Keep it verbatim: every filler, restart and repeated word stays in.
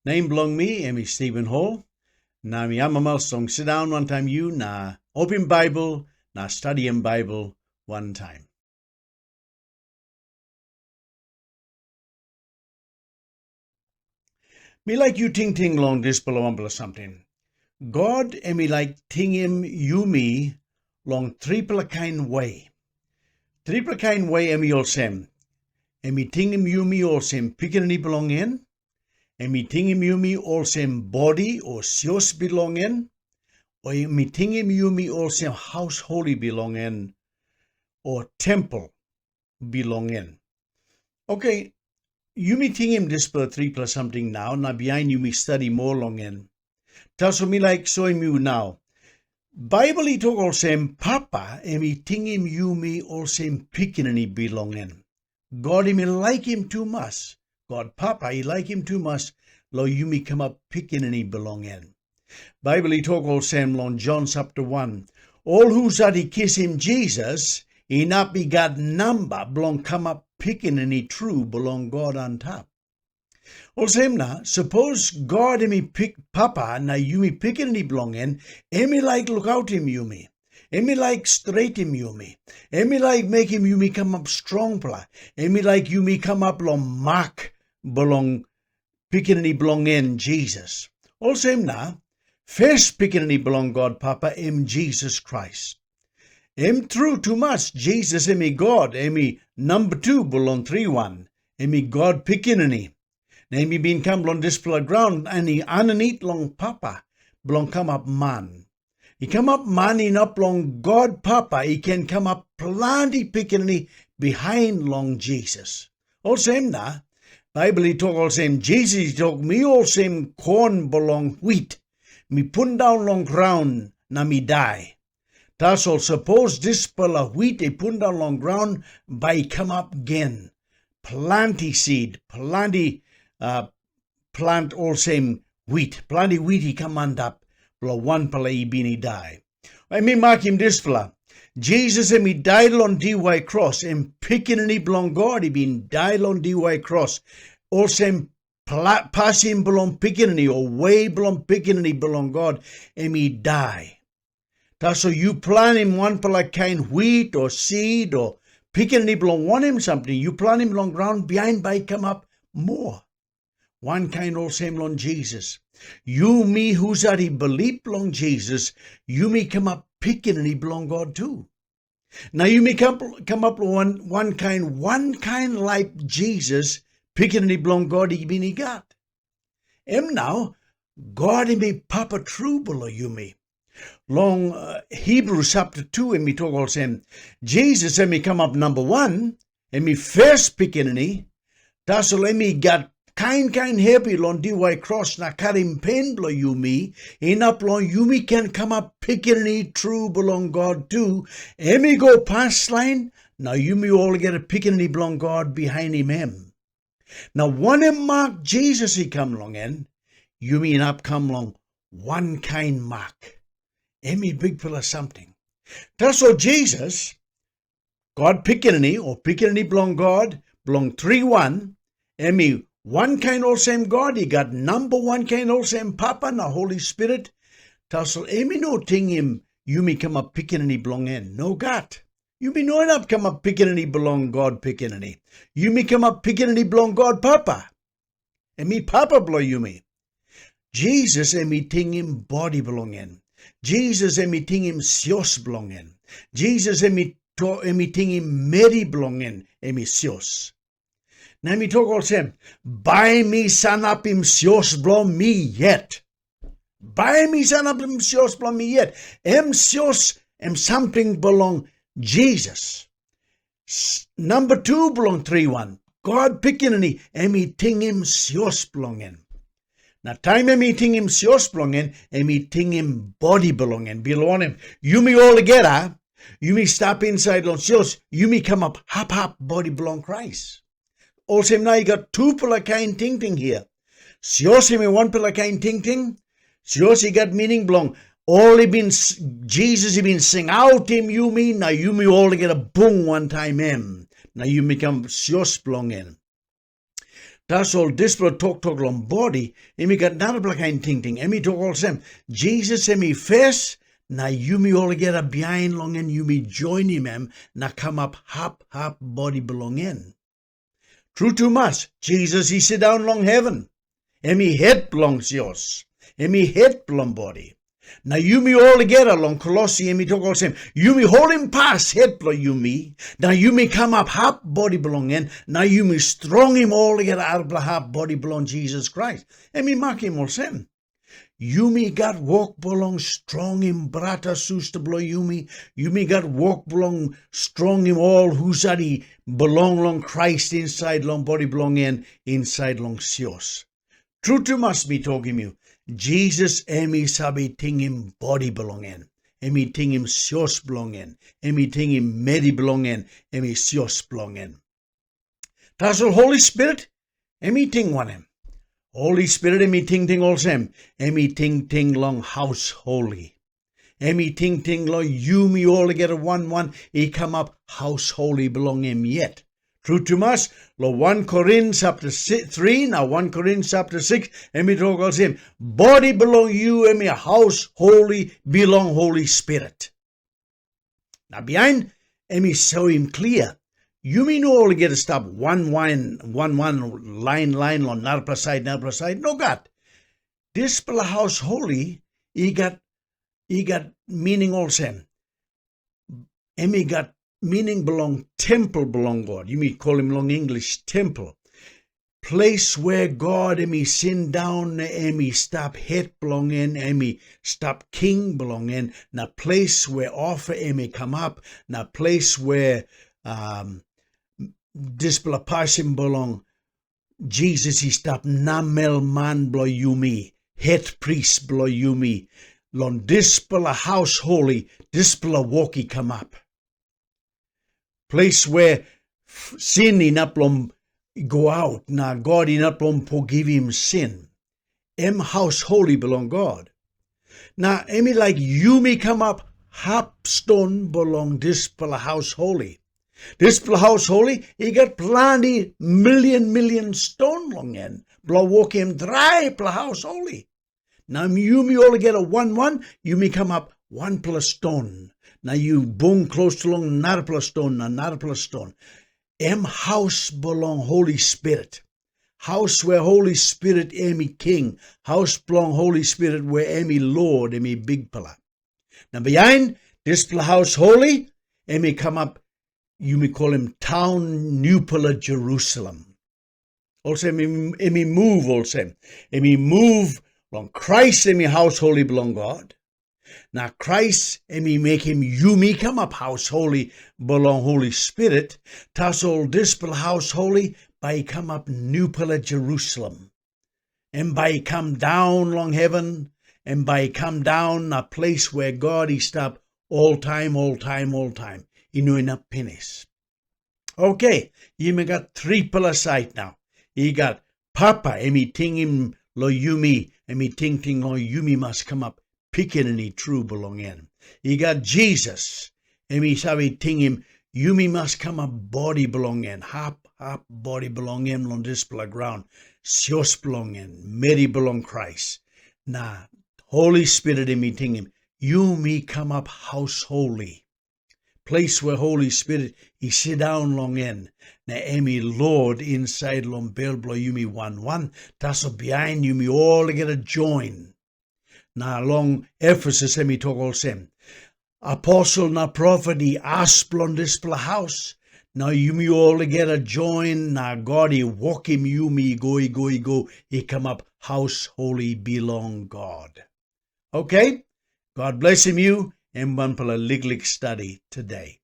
Nem bilong mi em i Stephen Hall, na mi amamas long sindaun wantaim yu na opim Baibel na studim Baibel wantaim. Mi laik yu tingting long dispela wanpela samting. God em i laik tingim yumi long tripela kain we. Tripela kain we em i olsem, em i tingim yumi olsem pikinini bilong en, em i tingim yumi olsem bodi o sios bilong en, o em i tingim yumi olsem haus holi bilong en, o tempel bilong en. Oke, yumi tingim dispela tripela samting nau, na bihain yumi stadi moa long en. Tasol mi laik soim yu nau. Baibel i tok olsem, Papa em i tingim yumi olsem pikinini bilong en. God em i laikim tumas. God Papa i laikim tumas long yumi kamap pikinini bilong en. Baibel i tok olsem long Jon chapter wan, ol husat i kisim Jisas inap i gat namba bilong kamap pikinini tru bilong God antap. Olsem na, sapos God em i pik papa na yumi pikinini bilong en, em i laik lukautim yumi. Em i laik stretim yumi. Em i laik mekim yumi kamap strongpela. Em i laik yumi kamap long mak bilong pikinini bilong en Jisas. Olsem na, fes pikinini bilong God Papa em Jisas Krais. Em tru tumas, Jisas em i God, em i namba tu bilong triwan, em i God pikinini. Na em i bin kam long dispela graun na i aninit long Papa bilong kamap man. I kamap man inap long God Papa i ken kamap planti pikinini bihain long Jisas. Olsem na, Baibel i tok olsem, Jisas i tok, mi olsem kon bilong wit, mi pundaun long graun na mi dai. Tasol sapos dispela wit i pundaun long graun, bai i kamap gen. Planti sid, planti uh, plant olsem wit, planti wit i kam antap, bilong wanpela i bin i dai. Em i makim dispela. Jisas em i dai long diwai kros, em pikinini bilong God i bin dai long diwai kros. Olsem pla- pasin bilong pikinini o we bilong pikinini bilong God em i dai. Tasol yu planim wanpela kain wit o sid o pikinini bilong wanem samting yu planim long graun bihain bai i kamap moa. Wankain olsem long Jisas. Yumi husat i bilip long Jisas, yumi kamap pikinini bilong God tu. Na yumi kam- kamap long wan, wankain, wankain laip Jisas, pikinini bilong God i bin i gat. Em nau, God em i papa tru bilong yumi. Long uh, Hebrew chapter two em i tok olsem, Jisas em i kamap namba wan, em i fes pikinini, tasol em i gat kain kain hevi long diwai kros na karim pen bilong yumi, inap long yumi ken kamap pikinini tru bilong God tu, em i go paslain, na yumi olgeta pikinini bilong God bihainim em. Na wanem mak Jisas i kam long en, yumi inap kam long wankain mak. Em i bikpela samting. Tasol Jisas, God Pikinini, o Pikinini bilong God, bilong triwan, em i wankain olsem God, i gat namba wankain olsem Papa na Holi Spirit, tasol em i no tingim yumi kamap pikinini bilong en. Nogat. Yumi no inap kamap pikinini bilong God Pikinini. Yumi kamap pikinini bilong God Papa. Em i Papa bilong yumi. Jisas em i tingim bodi bilong en. Jisas em i tingim sios bilong en. Jisas em i, to, em i tingim meri bilong en, em i sios. Na em i tok olsem, bai mi sanapim sios bilong mi yet. Bai mi sanapim sios bilong mi yet. Em sios, em samting bilong Jisas. Namba tu bilong triwan, God Pikinini, em i tingim sios bilong en. Na taim em i tingim sios bilong en, em i tingim bodi bilong en. Bilong wanem, yumi olgeta, yumi stap insait long sios, yumi kamap hap hap bodi bilong Krais. Olsem na i gat tupela kain tingting hia. Sios em i wanpela kain tingting. Sios i gat mining bilong ol i bin, Jisas i bin singautim yumi, na yumi olgeta bung wantaim em, na yumi kam sios bilong en. Tasol dispela toktok long bodi, em i gat narapela kain tingting. Em i tok olsem, Jisas em i fes, na yumi olgeta bihain long en yumi joinim em na kamap hap hap bodi bilong en. Tru tumas, Jisas i sindaun long heven. Em i het bilong sios. Em i het bilong bodi. Na yumi olgeta long Kolosi em i tok olsem, yumi holim pas het bilong yumi, na yumi kamap hap bodi bilong en, na yumi strongim olgeta arapela hap bodi bilong Jisas Krais. Em i makim olsem. Yumi gat wok bilong strongim brata susta bilong yumi. Yumi gat wok bilong strongim ol husat i bilong long Krais insait long bodi bilong en, insait long sios. Tru tumas mi tokim yu, Jisas em i save tingim bodi bilong en. Em i tingim sios bilong en. Em i tingim meri bilong en. Em i sios bilong en. Tasol Holi Spirit, em i ting wanem? Holi Spirit em i tingting olsem, em i tingting long haus holi. Em i tingting long yumi olgeta wan wan i kamap haus holi bilong em yet. Tru tumas, long wan Korin chapter three na wan Korin chapter six, em i tok olsem, bodi bilong yu em i haus holi bilong Holi Spirit. Na bihain em i soim klia, yumi no olgeta stap wan wan, wan wan lain lain long narapela sait, narapela sait. Nogat. Dispela haus holi i gat, i gat mining olsem. Em i gat mining bilong tempel bilong God. Yumi kolim long English tempel. Ples we God em i sindaun na em i stap het bilong en, em i stap king bilong en, na ples we ofa em i kamap, na ples we um, dispela pasin bilong Jisas i stap namel man bilong yumi, het pris bilong yumi, long dispela haus holi, dispela wok i kamap. Ples we sin inap long go aut na God inap long forgivim sin. Em haus holi bilong God. Na em i laik yumi kamap hap ston bilong dispela haus holi. Dispela haus holi i gat planti milion milion ston long en bilong wokim draipela haus holi. Na yumi olgeta wan wan, yumi kamap wanpela ston, na yu bung klostu long narapela ston na narapela ston. Em haus bilong Holi Spirit. Haus we Holi Spirit em i king, haus bilong Holi Spirit we em i Lord, em i Bikpela. Na bihain dispela haus holi, em i kamap, yumi kolim taun nupela Jerusalem. Olsem em, em i muv olsem, em i muv long Krais em i haus holi bilong God. Na Krais em i mekim yumi kamap haus holi bilong Holi Spirit, tasol dispela haus holi bai i kamap nupela Jerusalem. Em bai i kam daun long heven, em bai i kam daun na ples we God i stap oltaim, oltaim, oltaim, i no inap pinis. Oke, yumi gat tripela sait nau. I gat Papa, em i tingim long yumi, em i tingting long yumi mas kamap pikinini tru bilong en. I gat Jisas, em i save tingim yumi mas kamap bodi bilong en, hap hap bodi bilong en long dispela graun, sios bilong en, meri bilong Krais. Na Holi Spirit em i tingim, yumi kamap haus holi. Ples we Holi Spirit i sindaun long en, na em i Lord insait long bel bilong yumi wan wan, tasol bihain yumi olgeta join. Na long Efesus em i tok olsem, aposel na profet i as bilong dispela haus, na yumi olgeta join na God i wokim yumi i go, i go, i go, i kamap haus holi bilong God. Oke, God blesim yu, em wanpela liklik stadi today.